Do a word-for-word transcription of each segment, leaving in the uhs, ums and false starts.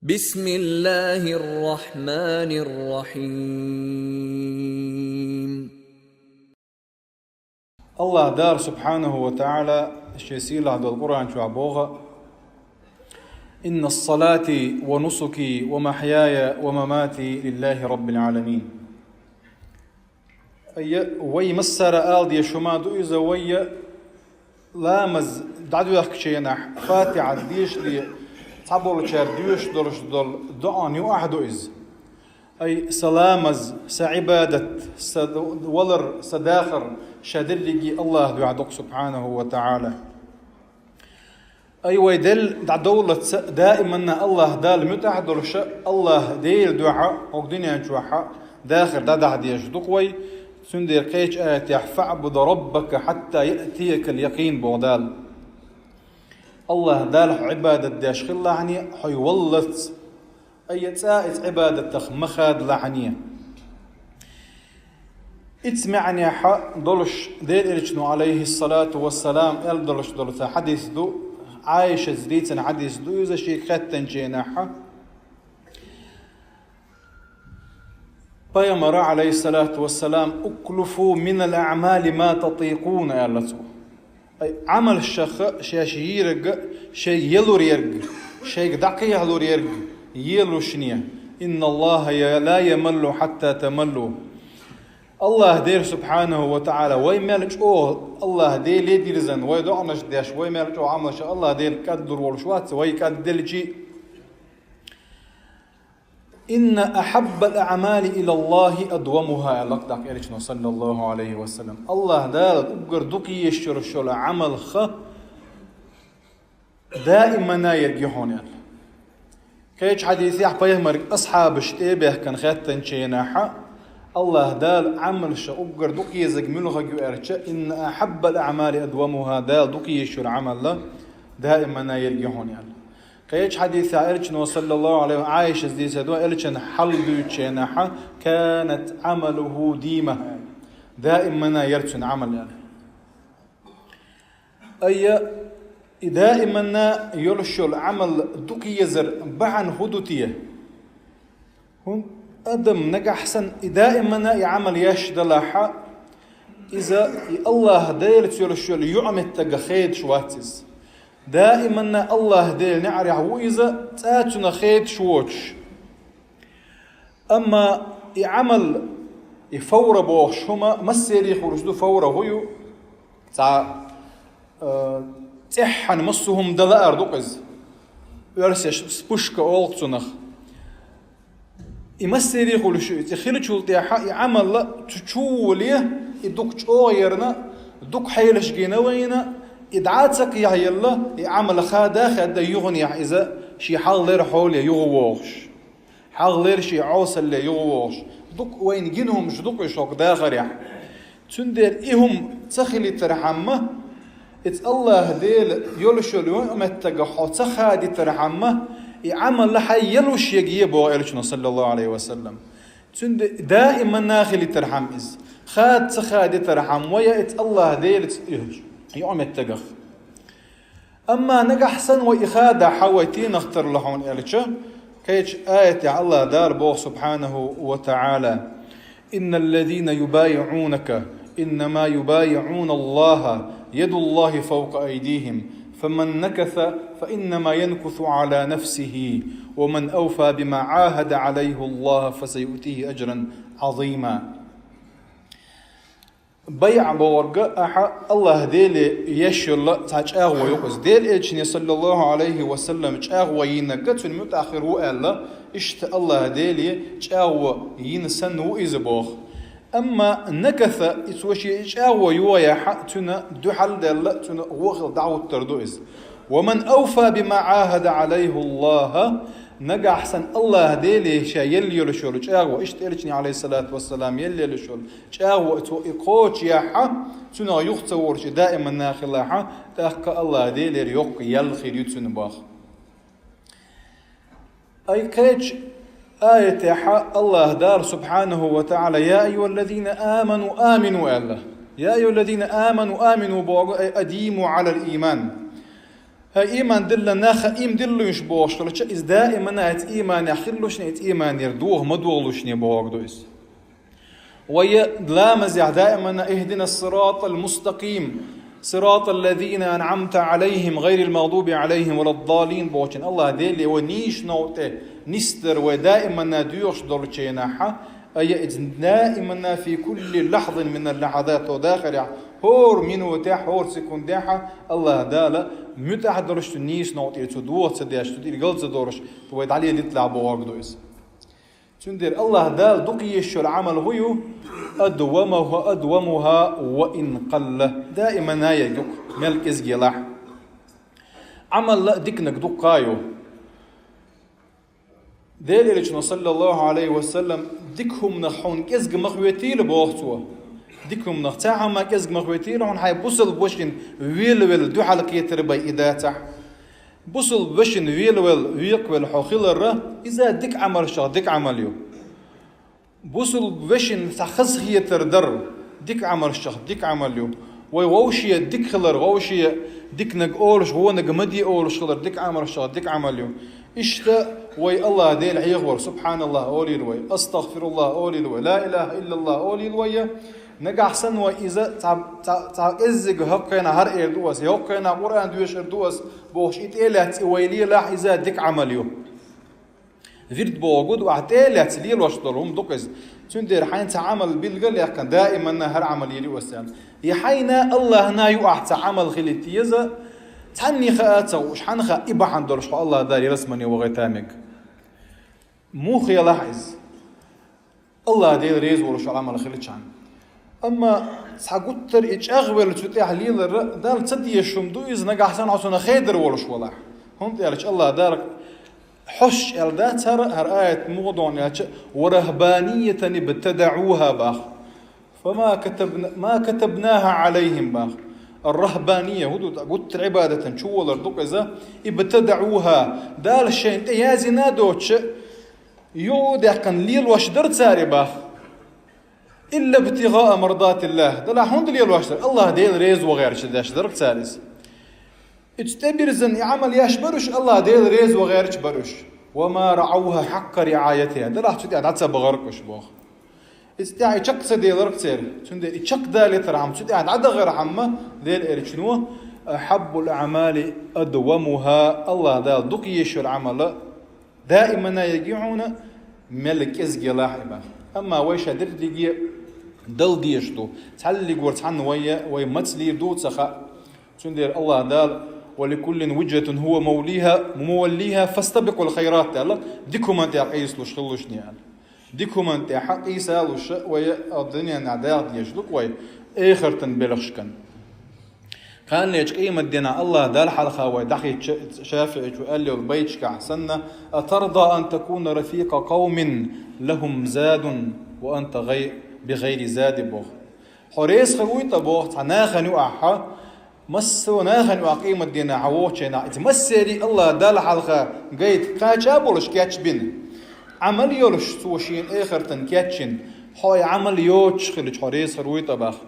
بسم الله الرحمن الرحيم. Аллаһ Дала субхьанаху ва таӀала шен сийлахь долу Къуръан чохь боху: «إن صلاتي ونسكي ومحياي ومماتي لله رب العالمين». Айя, вай массара ала дезаш хӀума ду иза, вайя ламаз дӀадоьхкучу хенахь, Фатихьа дешале цхьаболчара доьшуш долуш долу доӀан юкъахь ду иза. Ай, сан ламаз, сан Ӏибадат, сан валар, сан дахар, ша дерриге Аллаха дуьхьа ду-кх, субхьанаху ва таӀала. Ай, вай делла дӀадовллалц даиманна Аллаха Далла муьтӀахь долуша, Аллаха Делан дуьхьа хӀокху дуьнен чохь дахар дӀадахьа дезаш ду-кх вай, цундела кхечу аятехь: «فاعبد ربك حتى يأتيك اليقين», – боху Дала. Аллаха Далла хьо Ӏибадат деш хилалахьане, хьо валлалц. Айя, цкъа иза Ӏибадатах ма хадалахьане. Ица маьӀнехь долуш Делан Элчано, Ӏалайхиссалату вассалам, аьлла долуш долу цхьа хьадис ду, Ӏайшас дийцина хьадис ду иза шега хаьттинчу хенахь. Пайхамара, Ӏалайхиссалату вассалам: «اكلفوا من الأعمال ما تطيقون», – аьлла цо. Ай, Ӏамалшаха шаьш йийриг, шайга ялур ерг, шайга дӀакхехьалур ерг елушне. «إن الله لا يمل حتى تملوا». Аллаха Дела субхьанаху ва таӀала вай мел чӀогӀа, Аллаха Деле дирзан, вай доӀанаш деш, вай мел чӀогӀа Ӏамалша Аллаха Дела кӀаддур волуш вац, вай кӀадделчи. «إن أحب الأعمال إلى الله أدومها», – аьлла-кх тӀаккха Элчано, саллаллаху Ӏалайхи ва саллам. Аллаха Дала уггар дукха езаш йолу Ӏамалха даимана ерг ю хьуна аьлла. Кхечу хьадисехь пайхамарга асхьабаш тӀе а баьхкина хаьттинчу хенахь, Аллаха Дала Ӏамалша уггар дукха езарг муьлхарг ю аьлча, «إن أحب الأعمال أدومها», Дала дукха езаш йолу Ӏамал даимана ерг ю хьуна аьлла. Кхечу хьадисехь Элчано, саллаллаху Ӏалайхи, Ӏайшас дийцина ду, Элчан хьал дуьйцучу хенахь: «كان عمله ديما», даимана яра цуьнан Ӏамал аьлла. Айя, и даиманна йолуш йолу Ӏамал дукха езар бахьана хӀун ду те? ХӀунда адам нагахь санна и даиманна и Ӏамал еш далахь, иза и Аллаха Делаца йолуш йолу юкъаметтигах хедаш вац иза. Даиманна Аллаха Делан неӀарехь ву иза, цкъа цунах хедаш воцуш. Амма и Ӏамал, и фавра бохуш хӀума массерий хуьлуш ду, фавра хӀун ю? Цхьа, э, цӀеххьана массо а хӀума дан лаар ду-кх иза. Оьрсеш вспышка олу-кх цунах. И массерий хуьлуш ю иза. И хиллачул тӀаьхьа и Ӏамал цу чу а волий, и дукха чӀогӀа ярна, дукха хьелаш гина вайна, и дӀа а ца кхехьаелла, и Ӏамал хада а хаьдда юханехь иза шен хьалхалера хьоле юхавогӀуш. Хьалхалера шен Ӏесалле юхавогӀуш. Дукха вайна гина хӀумаш ду-кх уьш хӀокху дахарехь. Цундела и хӀума ца хилийтархьама, иза Аллаха Дела йолуш йолу юкъаметтигах хьо ца хадийтархьама, и Ӏамал хьайн ялуш яге боху Элчано, саллаллаху Ӏалайхи ва саллам. Цундела даиманна хилийтархьама иза. Хада ца хадийтархьама, вай иза Аллаха Делаца йолуш юкъаметтигах. Амма нагахь санна вай и хадахь, вай тенах тарло хьуна аьлча, кхечу аятехь Аллаха Дала боху, субхьанаху ва таӀала: «إن الذين يبايعونك إنما يبايعون الله يد الله فوق أيديهم فمن نكث فإنما ينكث على نفسه ومن أوفى بما عاهد عليه الله فسيؤتيه أجرا عظيما». БайӀа бохург ахьа Аллаха Деле еш йолу цхьа чӀагӀо ю-кх иза. Делан Элчане, саллаллаху Ӏалайхи ва саллам, чӀагӀо йинарг цуьнан муьтӀахь хир ву аьлла, иштта Аллаха Деле чӀагӀо йина санна ву иза боху. Амма накаса, и цо шен и чӀагӀо йохаяхь, цуьнан дуьхьал а даьлла, цуьнан гӀо хилла дӀахӀуттур ду иза. «ومن أوفى بما عاهد عليه الله», нагахь санна Аллаха Деле ша елла йолуш йолу чӀагӀо, иштта Элчане, Ӏалайхиссалату вассалам, елла йолуш йолу чӀагӀо цо и кхочушъяхь, цунах юха ца волуш и даиманна хилахь, тӀаккха Аллаха Делера йоккха ял хир ю цуьнан боху. Ай кхечу аятехь Аллаха Дала, субхьанаху ва таӀала: «يا أيها الذين آمنوا آمنوا», – аьлла. «يا أيها الذين آمنوا آمنوا», – боху, ай, «أديموا على الإيمان». Хьай ийман диллина нах ийман диллуш бохуш хилча, иза даимана иза ийманехь хиллушна, иза ийманера дохо ма дохалушне бохург ду иза. Вай ламазехь даимана «Ихдина ссиратал мустакъим, сиратал лазина анъамта алайхим, гайрил магъдуби алайхим валаддаллин» бохучун Аллах Деле вай нийсачу новкъа тӀе нисдар вай даимана доьхуш долчу хенахь, ай иза даимана фи кулли лахзин минал лахазат, тхо дахарехь, хӀора минутехь, хӀора секундехь Аллах Дала муьтӀахь долуш цу нийсачу новкъа тӀера цу дохо ца деш, цу тӀера гал ца долуш, вай дӀалелийталахь бохург ду иза. Цундела Аллах Дала дукха езаш йолу Ӏамал хӀун ю? Адвамуха, адвамуха ва ин къалла. Даимана ерг ю-кх, мел кӀезиг елахь. Ӏамал а диканиг дуккха а ю. Делан Элчано, саллаллаху алейхи ва саллам, дика хӀуманах хьуна кӀезиг ма хӀоьттийла, боху цо. Дика хӀуманах цхьа хӀума кӀезиг ма хӀоьттийла хьуна, хьайн бусалба вешин велавелла дуьхьал кхетар бен и дацахь. Бусалба вешин велавелла, векхавелла хьо хилар, иза дика Ӏамалшах дика Ӏамал ю. Бусалба вешин цхьа хазахетар дар дика Ӏамалшах дика Ӏамал ю. Вай вовше дика хилар, вовше диканиг олуш, вониг ма де олуш хилар дика Ӏамалшах дика Ӏамал ю. Иштта вай Аллах Дела хьехавар, субханаллах олийла вай, астагфируллах олийла вай, ла илаха иллаллах олийла вай, нагахь санна вай иза цхьа, цхьа, цхьа кӀеззиг хӀокху хенахь хӀара эр ду ас, я хӀокху хенахь Къуръан доьшур ду ас бохуш, и тӀе а лаьцна и вай лелахь, иза дика Ӏамал ю. Вирд бохург ду ахь тӀе а лаьцна лелош долу хӀума ду-кх иза. Цундела хьайна цхьа Ӏамал билгал а яьккхина, даиманна хӀара Ӏамал йийр ю ас аьлла. И хьайна Аллахьна ю ахь цхьа Ӏамал хилийта еза, цхьанне хаа а ца хууш, хьанна хаьа и бахьана долуш хьо Аллах Дала ялсамане вахийта мега. Муха елахь иза? Аллах Дела реза волуш йолу Ӏамал хилчахьана. Амма цхьа гуттар а и чӀагӀвелла цу тӀехь лелар Далла ца дезаш хӀума ду иза, нагахь санна хьо цунах хедар волуш валахь. ХӀунда аьлча Аллах Дала хьоьстуш аьлла дац хӀара, хӀара аят муха ду аьлча, «ва рахбаниятан ибтадаӀуха» боху. «Фама катабна, ма катабнаха алайхим» боху. Ар-рахбания, хӀун ду, гуттар а Ӏибадатан чуволар ду-кх иза, «ибтадаӀуха», Дала шайна тӀе яздина а доцуш, юху а даьккхина лелош дара цара и боху. «Илла ибтигъаа мардатиллах». Делахь хӀунда лелош дара? Аллах Дела реза ван гӀерташ деш дара-кх цара иза. Иза тӀебирзина и Ӏамал еш бара уьш, Аллах Дела реза ван гӀерташ бара уьш. «Ва ма раӀавха хьакъа риӀаятиха». Делахь цу тӀехь дӀа ца бахара-кх уьш боху. Иза тӀехь и чекх ца делара-кх церан. Цундела и чекхдалийтархьама, цу тӀехь дӀадахархьама, Делан Элчано, «Ахьаббул аӀмали адвамуха», Аллах Дала дукха езаш йолу Ӏамал даиманна ерг ю хьуна, мел кӀезиг елахь и боху. Амма вай ша дерриге а дала дезаш ду. Цхьаллигора цхьанна вай, вай маца лийр ду ца хаьа. Цундела Аллах Дала: «Ва ликуллин вуджхатун хува мавлиха, муваллиха, фастабикъул хайрат», аьлла, дика хӀуманна тӀехь къийсалуш хилалушне аьлла. Дика хӀуманна тӀехь къийсалуш вай а дуьненахь даха дезаш ду-кх вай эхартан белхашкан. Кханалечу къематдийнахь Аллах Далла хьалха вай дӀахӀиттича, ШафиӀичо аьлла йолу байташкахь санна: «Атарда ан такуна рафикъа къавмин лахум задун ва анта гӀай-, би гӀайри зади», боху. Хьо реза хир вуй ткъа боху цхьа нахана юкъахь, массо а нахана юкъахь къематдийнахь хьо вохучу хенахь, иза массерий Аллах Далла хьалха гайта кхача а болуш кечбина, Ӏамал йолуш цо шена эхартан кечйина, хьо и Ӏамал йоцуш хилча, хьо реза хир вуй ткъа боху.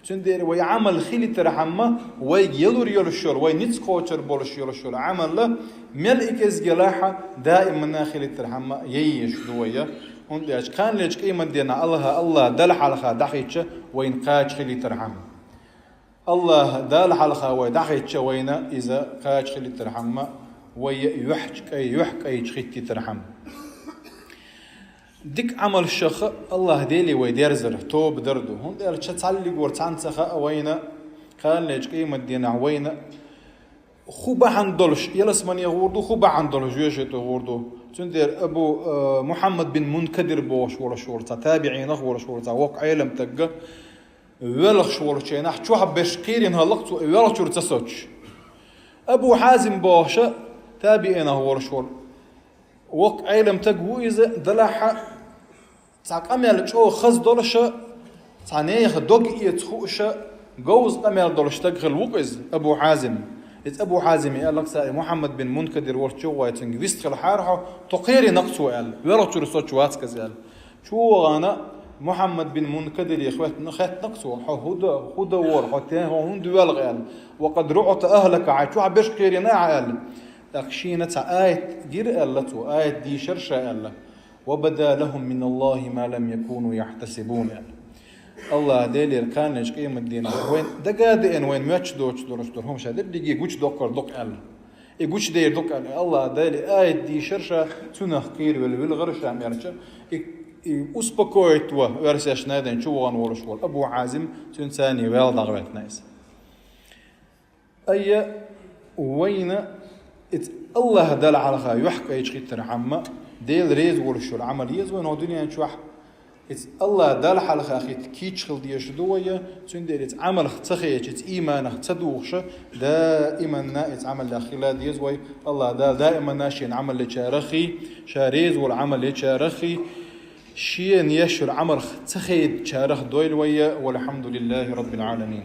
Цундела вай Ӏамал хилийтархьама, вайга ялур йолуш йолу, вай ницкъ кхочур болуш йолуш йолу Ӏамал, мел и кӀезиг елахь а, даиманна хилийтархьама, яйеш ду вай. ХӀунда аьлча кханалечу къематдийнахь Аллах, Аллах Далла хьалха дӀахӀиттича, вайна кхача хилийтархьама. Аллах Далла хьалха вай дӀахӀиттича, вайна иза кхача хилийтархьама, вай юьхькӀай, юьхькӀайчу хӀиттийтархьама. Дика Ӏамалшах Аллах Деле вай дерзар, тоба дар ду. ХӀунда аьлча цхьаллигора цхьанна ца хаьа вайна, кханалечу къематдийнахь вайна хӀун бахьана долуш ялсамане гӀур ду, хӀун бахьана долуш жоьжахате гӀур ду. Цундела Абу, э, Мухьаммад бин Мункадир бохуш волуш волу цхьа, табиӀинах волуш волу цхьа воккха Ӏелам тагга, воьлхуш волчу хенахь чохь берш кхерина хӀаллакх цо, и воьлхучуьра ца соцуш. Абу Хьазим бохуша табиӀинах волуш волу воккха Ӏелам таг ву иза, делахь а цхьа къамел чӀогӀа хаза долуша, цхьа нехан дог эца хууша, говза къамел долуш стаг хилла ву-кх иза, Абу Хьазим. Иза Абу Хьазиме аьлла-кх цара, и Мухьаммад бин Мункадир волчу чу вай цуьнга вистхилахьара хьо, тхо кхерина-кх цо аьлла, воьлхучуьра соцуш вац-кх иза аьлла. Чу вахана, Мухьаммад бин Мункадире хеттна, хеттнаг цо, хьо хӀун да, хӀун да вора, хьо тен, хьо хӀунда воьлга аьлла. «وقد رعت أهلك», хьай чу берш кхерийна ахьа аьлла. ТӀаккха шийна цхьа аят гира аьлла цо, аят дийшар ша аьлла. «وبدا لهم من الله ما لم يكونوا يحتسبون», аьлла. АллахӀ Делера кхаьннача къематдийнахьа вайна дага а деана, вайна моьттуш доцуш долуш долу хӀума ша дерриге гучадоккхур ду-кх аьлла. И гучадер ду-кх аьлла. АллахӀ Дала аят дийшар ша, цунах кхеравелла вилгӀар ша аьлча, и, и успокоить ван, оьрсаша найден чу вахана волуш волу Абу Хьазим, цуьнан царний ваьлла дӀагӀаветтина иза. Айя, вайна иза АллахӀ Далла хьалха юьхькӀайчу хиттархьама, Дела реза волуш йолу Ӏамал еза вайна хӀокху дуьнен чохь. Иза АллахӀ Далла хьалха хитта кийча хила дезаш ду вай, цундела иза Ӏамалх ца хетча, иза ийманах ца духуша, даиманна иза Ӏамалех хила деза вай. АллахӀ Дала даиманна Шена Ӏамал ечарах хи, Ша реза волу Ӏамал ечарах хи, Шена еш йолу Ӏамалх ца хедачарах дойла вай. والحمد لله رب العالمين.